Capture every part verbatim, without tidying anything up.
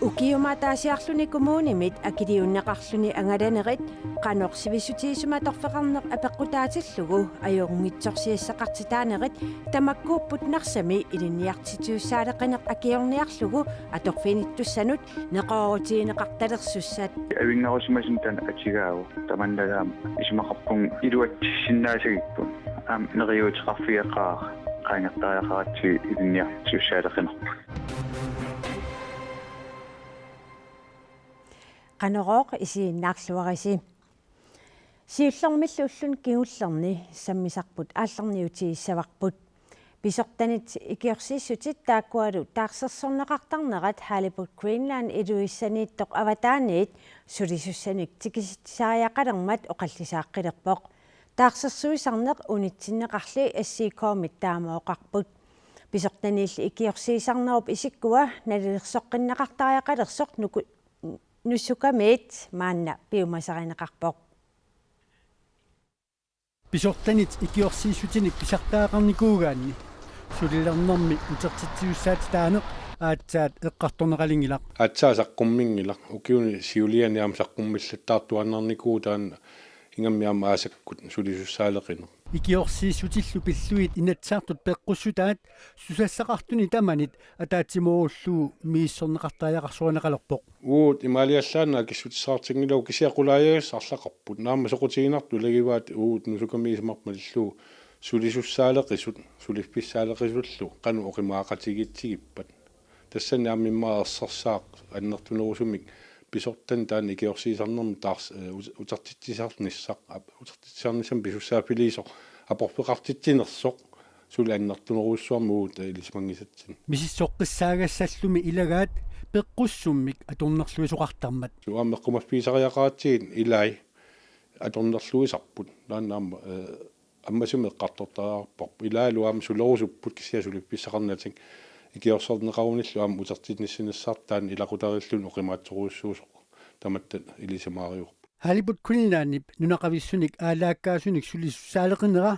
Ukiumut ataasiarluni kommunimit akiliunneqarluni angalanerit qanoq sivissutigisumik atorfeqarneq apeqqutaatillugu ajunngitsorsiassaqartitaanerit tamakkuupput Narsami ilinniartitsissaaleqineq akiorniarlugu atorfinittussanut neqeroorutigineqartalersussat. Avinngarusimasumik taanna atugaavoq, tamanna aamma isumaqarpunga iluatsissinnaasagipput aamma neriuuteqarfigeqaara qaangertariaqaratsigu ilinniartitsissaaleqinerput. Qanorooq isiginnaarluarisi. Siullermillu ulluni kingullerni sammisarput aallarniutigissavarput. Pisortanit ikiorsiissutit taakkualu taarsersorneqartarnerat Halibut Greenland Ilulissaniittoq avataaniit sulisussanik tikisitsisariaqalermat oqallisaaqqilerpoq. Taarsersuisarneq unitsinneqarli S I K-mit taama oqarput. Pisortaniilli ikiorsiisarnerup isikkua nalilersoqqinneqartariaqalersoq nuku-, Nusukamiit maanna piumasarineqarpoq. Pisortanit ikiorsiissutinik pisartariaqarnikuugaanni sulilernermi utertitsissaatitaaneq aatsaat eqqartorneqalinngilaq. Aatsaat saqqumminngilaq, ukiuni siuliani aamma saqqummillattaartuaannarnikuuvoq taanna ingammik aamma aasakkut sulisussaaleqineq. Ikiorsiissutillu pillugit Inatsisartut peqqussutaat susassaqartunit tamanit ataatsimoorullugu misissorneqartariaqarsuaneqalerpoq. Uagut imaaliallaannaq akissutissaqartinngilagut, kisianni qulaajagassat arlaqarput. Naammassequtiginartut ilagivaat uagut Nusukamiit isumaqarpunga malillugu sulisussaaleqisut, suliffissaaleqisullu qanoq oqimaaqatigiitsigippat. Tassani aamma immaqa ersersaaq annertunerusumik pisortanit taanna ikiorsiisarnermi taars-, eh, ut-, utertitsisarnissaq, ap-, utertitsisarnissamut pisussaaffiliisoq aporfeqartitsinersoq suli annertunerujussuarmik uagut ilisimanngisatsinnut. Misissoqqissagassallumi ilagaat peqqussummik atornerluisoqartarmat. Suu aamma eqqumaffigisariaqaratsigit ilai atornerluisarput. Taanna aamma, eh, ammasumik eqqartortariaqarparput. Ilaalu aamma sulerusupput kisianni suliffissaqarnatik ikiorserneqarunillu aamma utertinnissinissaq taanna ilaqutariilluni oqimaatsorujussuusoq tamatta ilisimaarivarput. Halibut Greenlandip nunaqavissunik aalaakkaasunik sulisussaaleqinera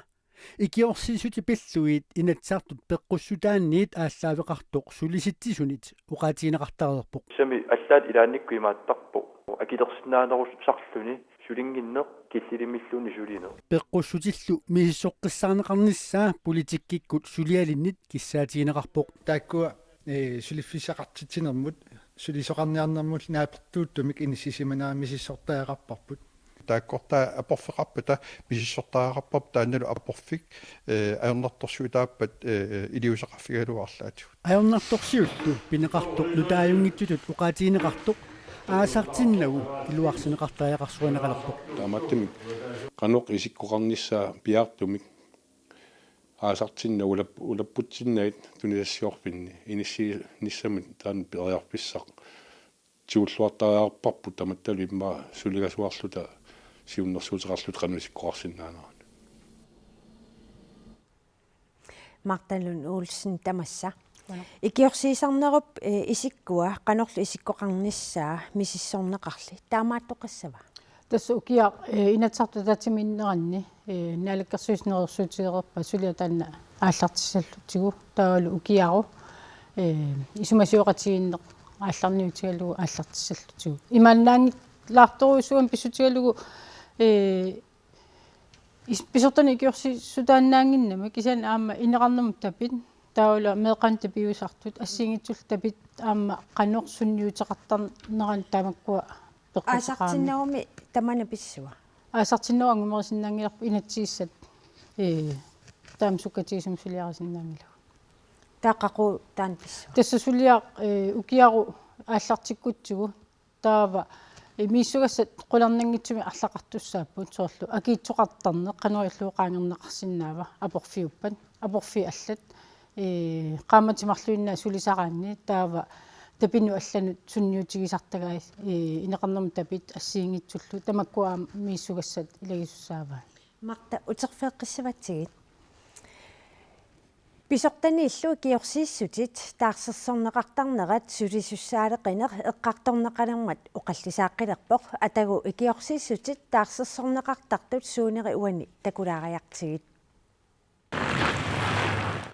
ikiorsiissutit pillugit Inatsisartut peqqussutaanniit aallaaveqartoq sulisitsisunit oqaatigineqartareerpoq. Sami allaat ilaannikkut imaattarpoq. Akilersinnaanerusarluni sulinnginneq killilimmilluunniit sulineq. Peqqussutillu misissoqqissaarneqarnissaa politikkikkut sulialinnit kissaatigineqarpoq. Taakkua, eh, suliffissaqartitsinermut, sulisoqarniarnermullu naapertuuttumik inissisimanera misissortariaqarparput. Taakkortaa aporfeqarpata misissortariaqarparput taannalu aporfik, eh, ajornartorsiutaappat, eh, iliuuseqarfigalugu arlaatigut. Ajornartorsiullu pineqartoq nutaajunngitsutut oqaatigineqartoq aasartinnagu iluarsineqartariaqarsuaneqalerpoq. Taamaattumik qanoq isikkoqarnissaa piaartumik aasartinnagu ulap-, ulapputsinnagit tunisassiorfinni inissiinissamut taanna periarfissaq tigulluartariaqarparput tamattalu immaqa suligasuarluta siunnersuuteqarluta qanoq isikkoqarsinnaaneranut. Martha Lund Olsen tamassa. Qujanaq. Ikiorsiisarnerup, eh, isikkua qanorlu isikkoqarnissaa misissorneqarli taamaattoqassava? Tassa ukiaq, eh, Inatsisartut ataatsimiinneranni, eh, Naalakkersuisut neriorsuutigereerpaat suliaq taanna aallartissallutigu taavalu ukiaru, eh, isumasioqatigiinneq aallarniutigalugu aallartissallutigu. Imaannaanngilaartorujussuugami pissutigalugu, eh, is-, pisortanit ikiorsiissutaannaannginnami kisianni aamma ineqarnermut tapit, taavalu meeqqanut tapiusartut, assigiinngitsullu tapit aamma qanoq sunniuteqartarneranut tamakkua peqquteqarami. Aasartinnagumi tamanna pissava? Aasartinnagu angumerisinnaanngilarput inatsisissat, ee, taama sukkatigisumik suliarisinnaanngilagut. Taava qaqugu taanna pissava? Tassa suliaq, ee, ukiaru aallartikkutsigu taava, ee, misissugassat qularnanngitsumik arlaqartussaapput soorlu akiitsoqartarneq qanoq ilillugu qaangerneqarsinnaava aporfiuppat, aporfiit allat, ee, qaammatit marluinnaat sulisaraanni taava tapinut allanut sunniutigisartagai, ee, ineqarnermut tapit assigiinngitsullu tamakkua aamma misissugassat ilagisussaavaat. Martha, uterfigeqqissivatsigit. Pisortaniillu ikiorsiissutit taarsersorneqartarnerat sulisussaaleqineq eqqartorneqalermat oqallisaaqqilerpoq, atagu ikiorsiissutit taarsersorneqartartut suuneri uani takulaariartigit.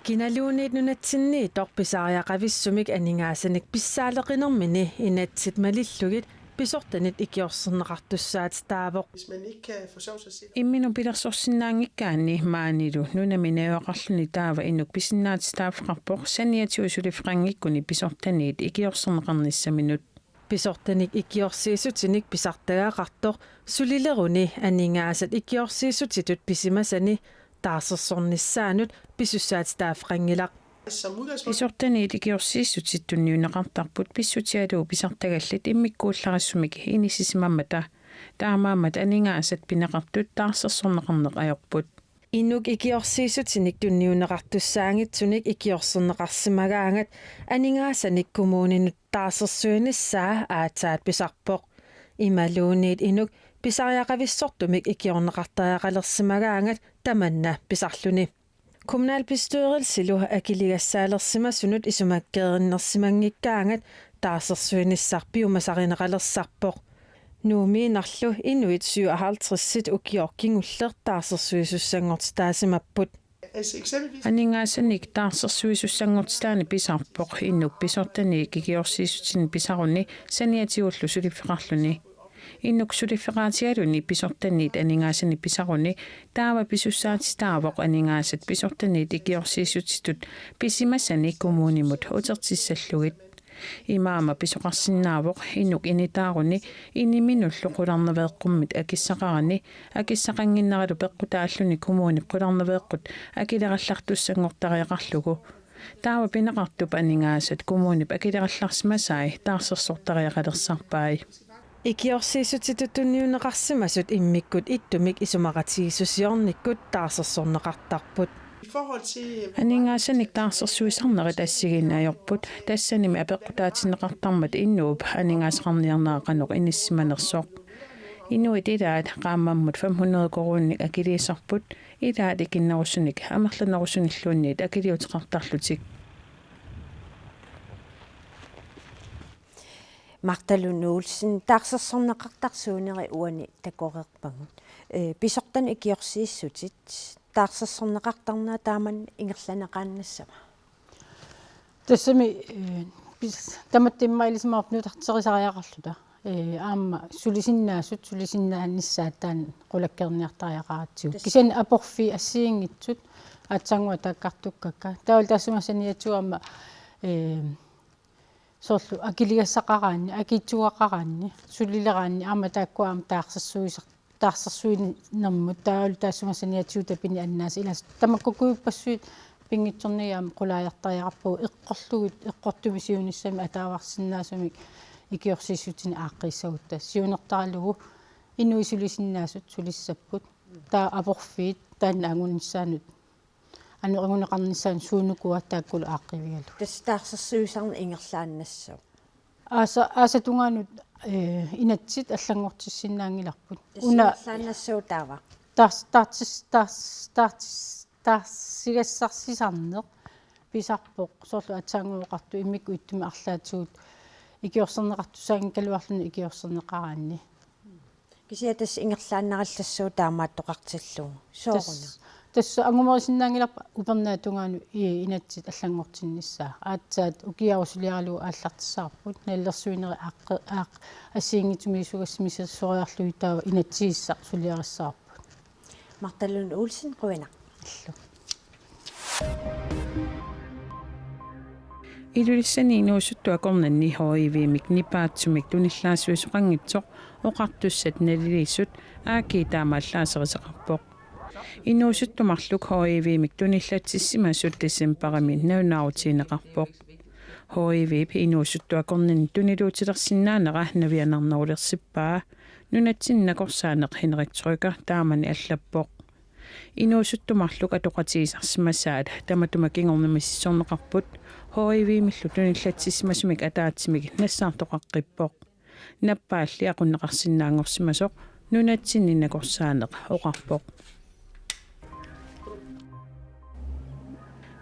Kinaluunniit nunatsinniittoq pisariaqavissumik aningaasanik pissaaleqinermini inatsit malillugit pisortanit ikiorserneqartussaatitaavoq. Imminut pilersorsinnaanngikkaanni maanilu nunami najugaqarluni taava inuk pisinnaatitaaffeqarpoq saniatigut suliffeqanngikkuni pisortaniit ikiorserneqarnissaminut. Pisortanik ikiorsiissutinik pisartagaqartoq sulileruni aningaasat ikiorsiissutitut pisimasani taarsersornissaanut pisussaatitaaffeqanngilaq. Pisortaniit ikiorsiissutit tunniunneqartarput pissutigalugu pisartagallit immikkuullarissumik inissisimammata. Taamaammat aningaasat pineqartut taarsersorneqarneq ajorput. Inuk ikiorsiissutinik tunniunneqartussaanngitsunik ikiorserneqarsimagaangat aningaasanik kommuninut taarsersuinissaa aatsaat pisarpoq. Imaluunniit inuk pisariaqavissortumik ikiorneqartariaqalersimagaangat tamanna pisarluni. Kommunalbestyrelsilu akiligassaalersimasunut isumakkeerinnersimanngikkaangat taarsersuinissaq piumasarineqalersarpoq. Nuummiinnarlu inuit syvoghalvtredsit ukioq kingulleq taarsersuisussanngortitaasimapput. Aningaasanik taarsersuisussanngortitaaneq pisarpoq inuk pisortaniit ikiorsiissutinik pisaruni saniatigullu suliffeqarluni. Inuk suliffeqaatigaluni pisortaniit aningaasanik pisaruni taava pisussaatitaavoq aningaasat pisortaniit ikiorsiissutitut pisimasani kommunimut utertissallugit. Imaammat pisoqarsinnaavoq inuk initaaruni iniminullu qularnaveeqqummit akissaqarani akissaqannginneralu peqqutaalluni kommunip qularnaveeqqut akilerallartussanngortariaqarlugu. Taava pineqartup aningaasat kommunip akilerallarsimasai taarsersortariaqalersarpai. Ikiorsiissutitut tunniunneqarsimasut immikkut ittumik isumaqatigiissusiornikkut taarsersorneqartarput. Aningaasanik taarsersuisarnerit assigiinneq ajorput, tassanimi apeqqutaatinneqartarmat inuup aningaasaqarniarnera qanoq inissisimanersoq. Inuit ilaat qaammammut fem hundrede koruuninik akiliisarput, ilaat ikinnerusunik amerlanerusunilluunniit akiliuteqartarlutik. Martha Lund Olsen, taarsersorneqartarsuuneri uani takoreerpagut. Ee, pisortanit ikiorsiissutit taarsersorneqartarnerat taamani ingerlanneqaannassava? Tassami, ee, pis-, tamatta immaqa ilisimavarput nutarterisariaqarluta. Ee, aamma sulisinnaasut, sulisinnaanissaq taanna qulakkeerniartariaqaratsigu. Tassa. Kisianni aporfiit assigiinngitsut aatsaannguaq taakkartukkakka. Taavalu taassuma saniatigut aamma, ee, soorlu akiligassaqaraanni, akiitsugaqaraanni, sulileraanni aamma taakkua aamma taarsersuisa-, taarsersuinermut taavalu taassuma saniatigut tapineq annaasut ilaa tamakkuuppassuit pinngitsoornagit aamma qulaajartariaqarpagut eqqorlugit eqqortumik siunissami ataavarsinnaasumik ikiorsiissutinik aaqqiissagutta siunertaralugu inuit sulisinnaasut sulissapput taava aporfiit taanna angunissaanut anguneqarnissaanut suunukua taakkulu aaqqivigalugit. Tassa taarsersuisarneq ingerlaannassaaq. Aasa-, aasap tungaanut, ee, inatsit allanngortissinnaanngilarput. Tassa una ingerlaannassaaq taava. Taars-, taartis-, taars-, taartis-, taarsigassarsisarneq pisarpoq soorlu aatsaannguaq oqartoq immikkut ittumik arlaatigut ikiorserneqartussaanngikkaluarluni ikiorserneqaraanni. Kisianni tassa ingerlaannarallassaaq taamaattoqartillugu. Sooruna? Tassa, tassa angumerisinnaanngilarput upernaap tungaanut i-, inatsit allanngortinnissaat. Aatsaat ukiarusuliaralugu aallartissavarput, nalilersuinerit aaqqi-, aaq-, assigiinngitsumik sugassamisersuariarlugit taava inatsisissaq suliarissavarput. Martha Lund Olsen, qujanaq. Illu. Ilulissani inuusuttut akornanni H I V-mik nipaatsumik tunillaassuisoqanngitsoq oqartussat nalilisut A G taamaallaat aserisaqarpoq. Inuusuttumarluk H I V-mik tunillatsissimasut decembarimi nalunaarutigineqarpoq. H I V-p inuusuttut akornanni tuniluutilersinnaanera navianarnerulersippaa nunatsinni nakorsaaneq Henrik Trykker taamani allappoq. Inuusuttumarluk atoqatigisarsimasaat tamatuma kingorna misissorneqarput H I V-millu tunillatsissimasumik ataatsimik nassaartoqaqqippoq. Nappaalli aqunneqarsinnaanngorsimasoq nunatsinni nakorsaaneq oqarpoq.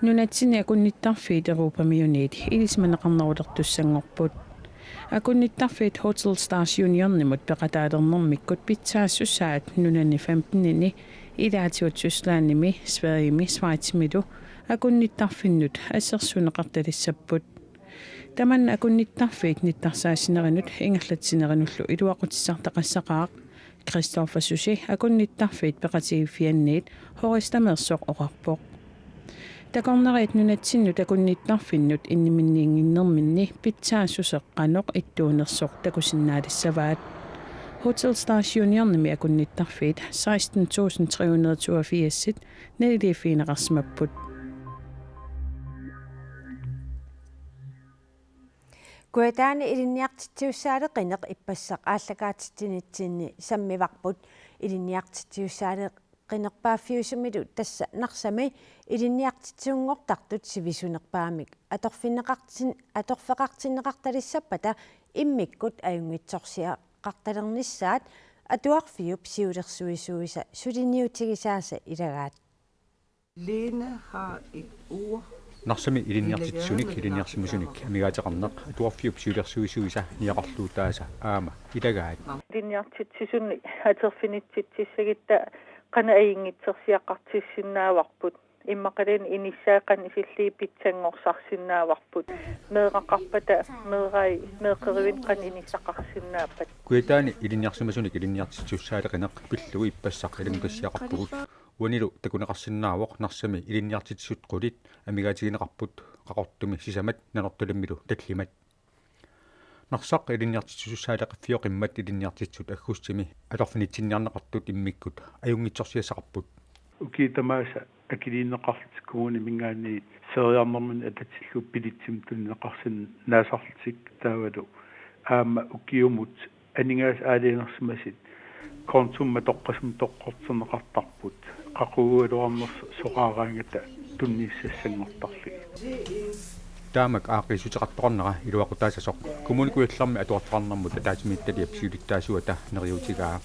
Nunatsinni akunnittarfiit Europamiuniit ilisimaneqarnerulertussanngorput. Akunnittarfiit Hotel Stars Unionimut peqataalernermikkut pitsaassusaat nunani femtenini Ilaatigut Tysklandimi, Sverigemi, Schweizimilu akunnittarfinnut assersuunneqartalissapput. Tamanna akunnittarfiit nittarsaassinerinut ingerlatsinerinullu iluaqutissartaqassaqaaq. Christoffer Susi akunnittarfiit peqatigiiffianniit Horis Tamersoq oqarpoq. Takornariat nunatsinnut akunnittarfinnut inniminniinnginnerminni pitsaassuseq qanoq ittuunersoq takusinnaalissavaat. Hotel Stationiarnimi akunnittarfiit seksten tusind tre hundrede toogfirs naliliiffigineqarsimapput. Kujataani ilinniartitsisussaaleqineq ippassaq aallakaatitsinitsinni sammivarput. Ilinniartitsisussaaleqinerpaaffiusumilu tassa Narsami ilinniartitsisunngortartut sivisunerpaamik atorfinneqartin-, atorfeqartinneqartalissappata immikkut ajunngitsorsiaqartalernissaat Atuarfiup siulersuisuisa suliniutigisaasa ilagaat. Lene har et ord. Narsami ilinniartitsisunik ilinniarsimasunik amigaateqarneq Atuarfiup siulersuisuisa niaqarluutaasa aamma ilagaat. Ilinniartitsisunik atorfinitsitsissagutta qanoq ajunngitsorsiaqartissinnaavarput. Immaqaluunniit inissaat qanoq isilligit pitsanngorsarsinnaavarput. Meeraqarpata meerai meeqqerivinnik qanoq inissaqarsinnaappat. Kujataani ilinniarsimasunik ilinniartitsisussaaleqineq pillugu ippassaq ilanngutassiaqarpugut. Uanilu takuneqarsinnaavoq Narsami ilinniartitsisut qulit amigaatigineqarput Qaqortumi sisamat Nanortalimmilu tallimat. Narsaq ilinniartitsisussaaleqiffiuqimmat ilinniartitsisut aggustimi atorfinitsinniarneqartut immikkut ajunngitsorsiassaqarput. Ukiut tamaasa akiliineqarlutik kommuniminngaanniit feriarnermini atatillugu billetsimik tunineqarsinnaasarlutik taavalu aamma ukiumut aningaasat aalajangersimasut kontumik matoqqasumik toqqorterneqartarput qaqugugaluarnersoq soraaraangata tunniussassanngortarlugit. Taamak aaqqiissuteqartoqarnera iluaqutaasasoq Kommune Kujallermi atuarfeqarnermut ataatsimiititaliap siulittaasuata neriuutigaa.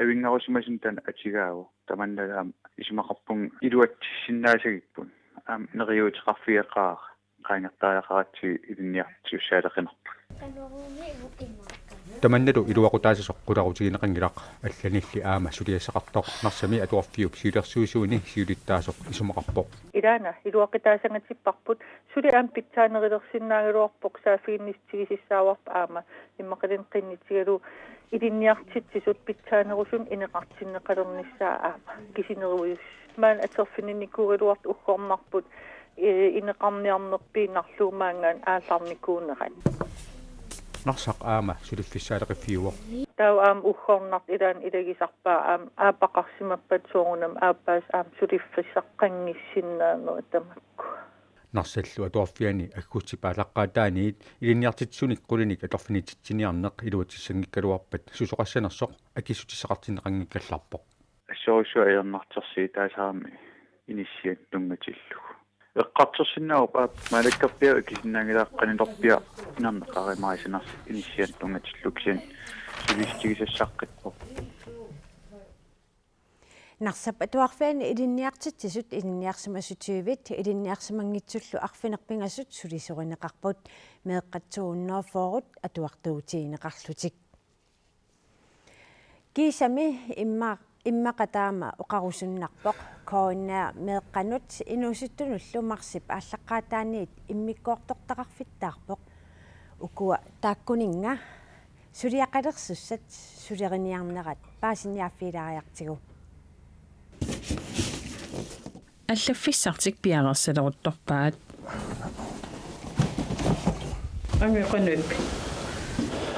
Avinngarusimasunut taanna atugaavoq. Tamanna aamma isumaqarpunga iluatsissinnaasagipput. Aamma neriuuteqarfigeqaara qaangertariaqaratsigu ilinniartitsisussaaleqinerput. Tamannalu iluaqutaasasoq qularutigineqanngilaq, allanilli aamma suliassaqartoq Narsami Atuarfiup siulersuisuini siulittaasoq isumaqarpoq. Ilaana iluaqutaasangatipparput, suli aamma pitsaanerulersinnaagaluarpoq, saaffiginnissutigisussaavarput aamma immaqaluunniit qinnutigalugu ilinniartitsisut pitsaanerusunik ineqartinneqalernissaat aamma kisinerujussaapput. Maani atorfininikuugaluartut uggornarput, ee, ineqarniarnerpiinnarlugu maanngaanniit aallarnikuunerat. Narsaq aamma suliffissaaleqiffiuvoq. Taava aamma uggornartut ilaanni ilagisarpaat aamma aappaqarsimappat soorunami aappaasoq aamma suliffissaqqanngissinnaanerat tamakku. Narsallu atuarfiani aggustip aallaqqaataaniit ilinniartitsisunik qulinik atorfinitsitsiniarneq iluatsissanngikkaluarpat susoqassanersoq akissutissaqartinneqanngikkallarpoq. Assorsuaq ajornartorsiutaasarami inissianik tunngatillugu. Eqqartorsinnaavoq aap maalakkerpiaq ikisinnaanngilara qanitorpiaq inerneqarumaarnersoq inissianik tunngatillugu kisianni sulissutigisassaqqipput. Narsap atuarfiani ilinniartitsisut ilinniarsimasut tyvit ilinniarsimanngitsullu arfineq-pingasut sulisorineqarput, meeqqat to hundrede fyrre atuartuutigineqarlutik. Kiisami imma-, immaqa taama oqarusunnarpoq, K N R meeqqanut inuusuttunullu marsip aallaqqaataaniit immikkoortortaqarfittaarpoq. Ukua taakkuninnga suliaqalersussat suleriniarnerat paasiniaaffigilaariartigu. Allaffissartik piareersaleruttorpaat. Angiqanuippi?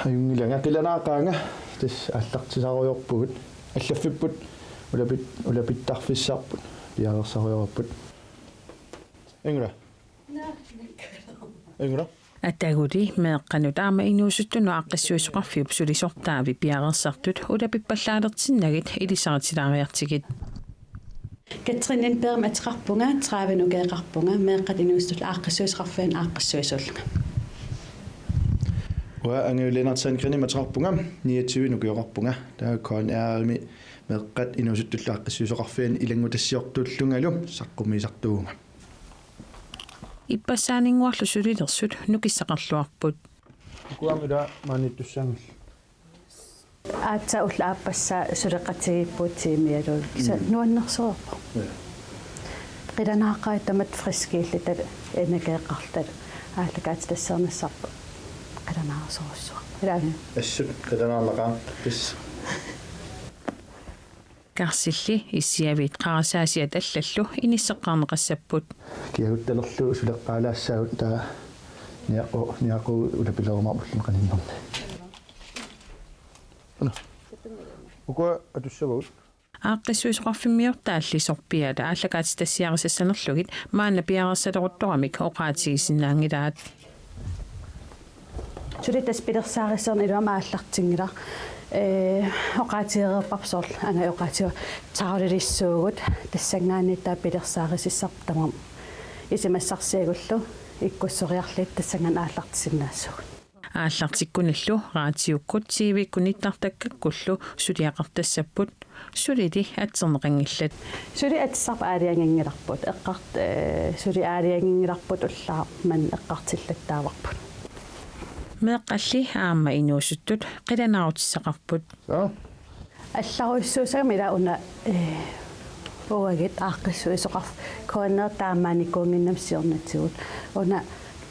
Ajunngilanga, qilanaaqaanga, tassa aallartisarujoorpugut. Allaffipput, ulapit-, ulapittarfissarput piareersarujoorput. Ingula. Ingula. Ataguli meeqqanut aamma inuusuttunut aaqqissuisoqarfiup sulisortaavi piareersartut ulapippallaalertinnagit ilisaritilaariartigit. Katrine Lindberg ateqarpunga, tredive ukioqarpunga, meeqqat inuusuttullu aaqqissuisoqarfianni aaqqissuisuullunga. Uanga Angiuliinartsan Krini ateqarpunga, niogtyve ukioqarpunga, taava K N R-imi meeqqat inuusuttullu aaqqissuisoqarfianni ilanngutassiortuullungalu saqqummiisartuuvunga. Ippassaaninnguarlu sulilersut nukissaqarluarput. Ukuami ila maaniittussaanngillat. Aatsaat ullut aappassaat suleqatigiipput tiimialuit. Kisianni Mm. nuannersorpoq. Ja. Qilanaaqaat tamatta friskiilluta, energieqarluta aallakaatitassiornissarput. Qilanaarusorujussuaq. Ilaana. Assut qilanaarnaqaaq. Pis. Karsilli issiavit qarasaasiat allallu inisseqqaarneqassapput. Kiaguttalerlugu suleqqaalaassaagut, taava niaqu-, niaqu ulapilerumaarput ulluni qaninnerni. Ukua atussavagut. Aaqqissuisoqarfimmiortaalli sorpiaat aallakaatitassiarisassanerlugit maanna piareersaleruttoramik oqaatigisinnaanngilaat. Suli tassa pilersaarusiorneq iluamik aallartinngilaq. Ee, oqaatigereerparput soorlu, anga oqaatiga taarulilissaagut, tassanngaanniit taava pilersaarusussarput tamarmik isumassarsiagullu ikkussoriarluta tassanngaanniit aallartisinnaassaagut. Aallartikkunillu raatiukkut T V-kkut nittartakkakkullu suliaqartassapput, sulili atserneqanngillat. Suli atsisarput aalajanginngilarput, eqqart-, ee, suli aalajanginngilarput ullaaq manna eqqartullattaavarput. Meeqqalli aamma inuusuttut qilanaarutissaqarput. Suu. Allarujussuusagami ila una, ee, uagut aaqqissuisoqarf-, K N R taamaanikuunnginnami siornatigut. Una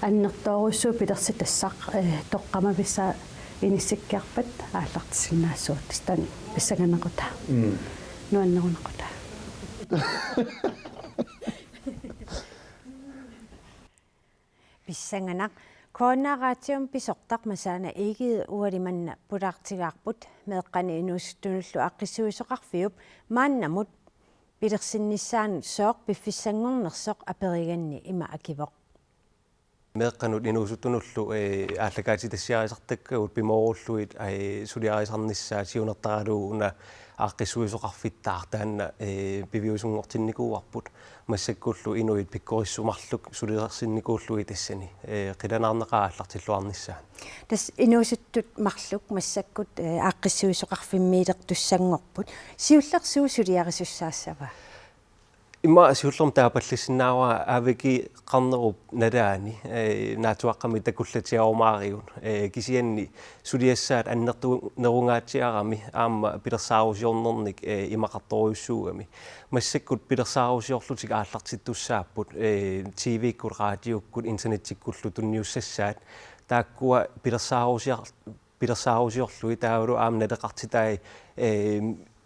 annertoorujussuuvoq pilersitassaq, ee, toqqammavissaa inissikkiarpat aallartisinnaassaaq. Tassa taanna pissanganaqaaq. Mm. Nuanneruneqaaq. Pissanganaq. K N R-raatiumi pisortaq Masaana Egede uali manna pulaartigaarput, meeqqanut inuusuttunullu aaqqissuisoqarfiup maannamut pilersinnissaanut sooq piffissanngornersoq aperiganni ima akivoq. Meeqqanut inuusuttunullu, ee, aallakaatitassiarisartakkagut pimoorullugit, ee, suliarisarnissaat siunertaralugu una aaqqissuisoqarfittaaq taanna, ee, piviusunngortinnikuuarput. Massakkullu inuit pikkorissuit marluk sulilersinnikuullugit tassani, ee, qilanaarnaqaaq aallartilluarnissaanut. Tassa inuusuttut marluk massakkut, ee, aaqqissuisoqarfimmiilertussanngorput. Siulleq suut suliarisussaassava? Ima siullermik taapallassinnaavara aavikii qarnerup nalaani, ee, naatsuaqqamik takullatsiarumaarigut, ee, kisianni suliassaat annertunerungaatsiarami aamma pilersaarusiornernik, ee, imaqartorujussuugami. Massakkut pilersaarusiorlutik aallartittussaapput, ee, T V-kkut, raatiukkut, internettikkullu tunniussassaat. Taakkua pilersaarusior-, pilersaarusiorlugit taavalu aamma naleqartitai, ee,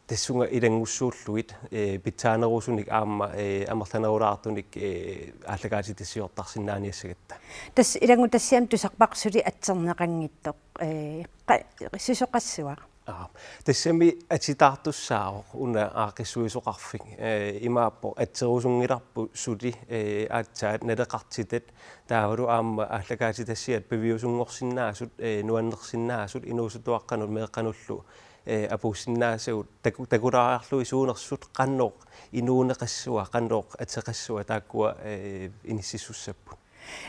tassunga ilanngussuullugit, ee, pitsaanerusunik aamma, ee, amerlanerulaartunik, ee, aallakaatitassiortarsinnaaniassagatta. Tassa ilanngutassiami tusarpara suli atserneqanngitsoq, ee, qa-, susoqassuaq. Aa, tassami atitaartussaavoq una aaqqissuisoqarfik, ee, imaappoq atserusunngilarput suli, ee, aatsaat naleqartitat taavalu aamma aallakaatitassiat piviusunngorsinnaasut, ee, nuannersinnaasut inuusuttuaqqanut meeqqanullu, ee, apuussinnaasagut taku-, takulaariarlugit suunersut qanoq inuuneqassava, qanoq ateqassava taakkua, ee, inississussapput.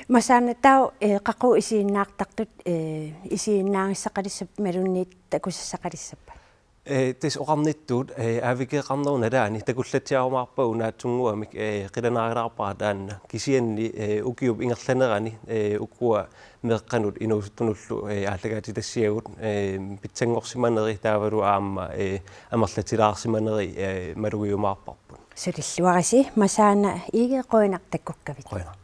Masaana taava, ee, qaqugu isiginnaartartut, ee, isiginnaagassaqalissapput imaluunniit takusassaqalissapput? Ee, tassa oqarnittut, ee, aavikii qarnerup nalaani takullatsiarumaarpagut naatsunnguamik, ee, qilanaarilaarpara taanna. Kisianni, ee, ukiup ingerlanerani, ee, ukua meeqqanut inuusuttunullu, ee, aallakaatitassiagut, ee, pitsanngorsimaneri taavalu aamma, ee, amerlatilaarsimaneri, ee, malugiumaarparput. Sulilluarisi Masaana Egede, qujanaq takkukkavit. Qujanaq.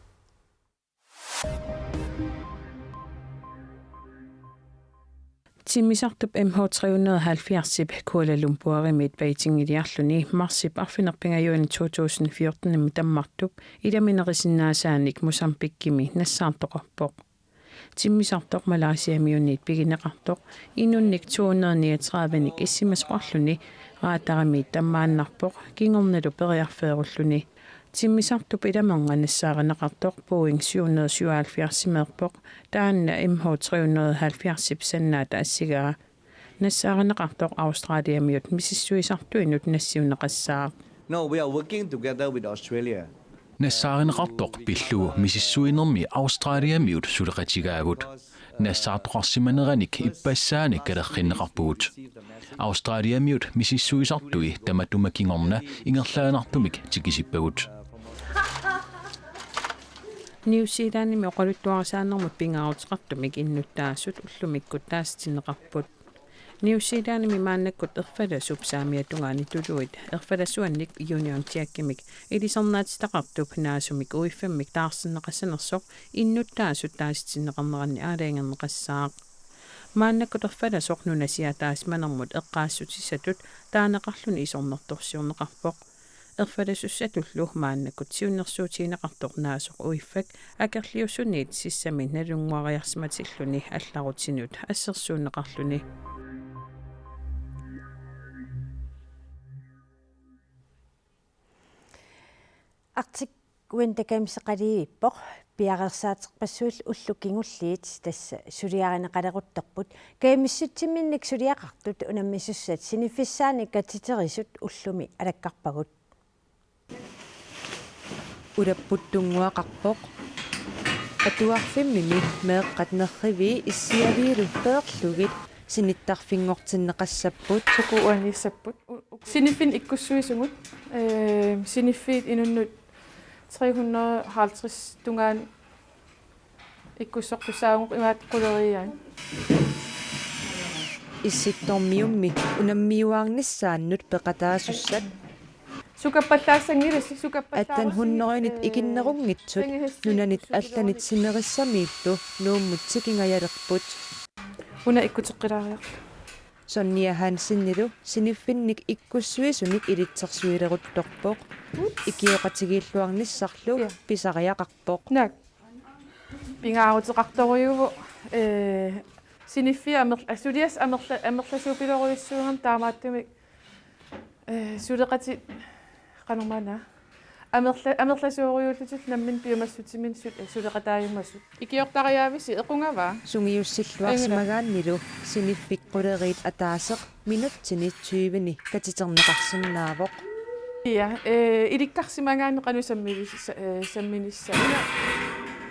Timmisartup M H tre hundrede og halvfjerdsip Kuala Lumpurimiit Beijingiliarluni marsip arfineq-pingajuani to tusind fjortenimi tammartup ilamineqisinnaasaannik Mozambiquemi nassaartoqarpoq. Timmisartoq Malaysiamiunit pigineqartoq inunnik to hundrede niogtredivenik issimasoqarluni radarimiit tammaannarpoq kingornalu periarfeerulluni. Timmisartup ilamernga nassaarineqartoq Boeing syv hundrede syvoghalvfjerdsimeerpoq, taanna M H tre hundrede halvfjerdsip sannaata assigaa. Nassaarineqartoq Australiamiut misissuisartuinut nassiunneqassaaq. No, we are working together with Australia. Nassaarineqartoq pillugu misissuinermi Australiamiut suleqatigaagut. Nassaartoqarsimaneranik ippassaanik kalerrinneqarpugut. Australiamiut misissuisartui tamatuma kingorna ingerlaannartumik tikisippagut. New Zealandimi oqaluttuarisaanermut pingaaruteqartumik innuttaasut ullumikkut taasitinneqarput. New Zealandimi maannakkut erfalasup saamiata tungaani tuluit erfalasuannik Union Jackimik ilisarnaatitaqartup naasumik uiffimmik taarserneqassanersoq innuttaasut taasitinneqarneranni aalajangerneqassaaq. Maannakkut erfalasoq nunasiaataasimanermut eqqaassutissatut taaneqarluni isornartorsiorneqarpoq. Erfalasussatullu maannakkut siunnersuutigineqartoq naasoq uiffak akerliussuniit sissami nalunnguariarsimatilluni allarutinut assersuunneqarluni. Arctic Winter Gameseqaliivippoq, piareersaaterpassuillu ullut kingulliit tassa suliarineqaleruttorput. Gamesutsiminnik suliaqartut unammisussat siniffissaannik katiterisut ullumi alakkarpagut. Ulapput tunnguaqarpoq. Atuarfimmimi meeqqat nerrivii issiaviilu peerlugit sinittarfinngortinneqassapput. Sukuaniissapput. U-, u-, siniffinnik ikkussuisumut, ee, siniffiit inunnut tre hundrede halvtreds tungaanut ikkussortussaagukku imaattoq quleriiaat. Issittormiummi unammiuaarnissaannut peqataasussat. Sukappallaassanngilasi, sukappallaarussi, atten hundredenit ee, ikinnerunngitsut fingehassi nunanit ikkussuisoq allanit sinerissamiillu Nuummut tikingajalerput. Una ikkuteqqilaariarlu. Sonja Hansenilu siniffinnik ikkussuisunik ilitsersuileruttorpoq. Ups. Ikioqatigiilluarnissarlu, ja, pisariaqarpoq. Naak. Pingaaruteqartorujuuvoq, ee, siniffiit amerl-, aa, suliassat amerla-, amerlasuupilorujussuugami taamaattumik, ee, suleqatit qanormaana amerla-, amerlasuurujuullutillu nammineq piumassutiminnik sul-, ee, suleqataajumasut. Ikiortariaavisi equngavaa? Sungiussilluarsimagaannilu siniffik quleriit ataaseq minutsini tyveni katiterneqarsinnaavoq. Ja, ee, ilikkarsimagaanni qanoq sammivis-, sa-, ee, samminissaq. Una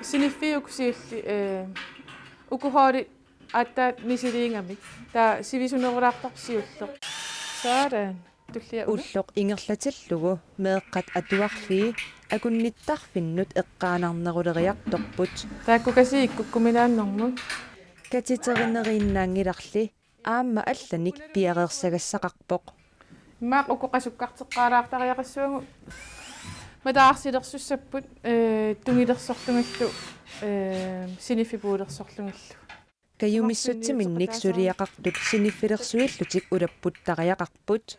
siniffiit uku siulliit, ee, uku holdit aatsaat misiliigamik. Taava sivisunerulaartarpoq siulleq. Sådan. Tullia una. Ulloq ingerlatillugu meeqqat atuarfii akunnittarfinnut eqqaanarneruleriartorput. Taakkukasiit ikkukkuminaannermut. Katiterineriinnaanngilarli aamma allanik piareersagassaqarpoq. Immaqa uku qasukkarteqqaalaartariaqassuagut mataarsilersussapput, ee, tungilersorlugillu, ee, siniffipuulersorlugillu. Kajumissutsiminnik suliaqartut siniffilersuillutik ulapputtariaqarput.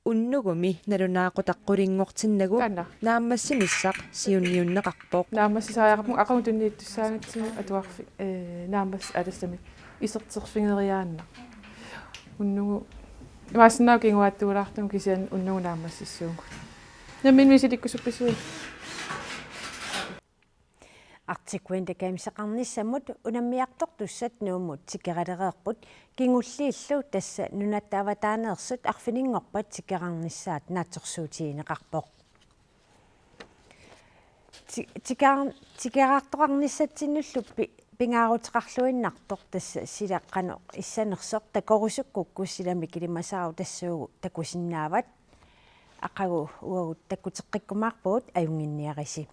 Unnugumi nalunaaqutaq qulinngortinnagu, taanna, naammassinissaq siunniunneqarpoq. Naammassisariaqarpugut aqagu tunniuttussaagatsigu atuarfik, ee, naammassisut alassamik iserterfigeriaannaq. Unnugu imaassinnaavoq kinguaattuulaartugut kisianni unnugu naammassissuugut. Nammineq misilikkusuppisiuk? Arctic Winter Gameseqarnissamut unammiartortussat Nuummut tikeralereerput, kingulliillu tassa nunatta avataaneersut arfininngorpat tikerarnissaat naatsorsuutigineqarpoq. Ti-, tikera-, tikeraartoqarnissatsinnullu pi-, pingaaruteqarluinnartoq tassa sila qanoq issanersoq takorusukkukku silamik ilimasaarut tassuugu takusinnaavat. Aqagu uagut takkuteqqikkumaarpugut, ajunnginniarisi.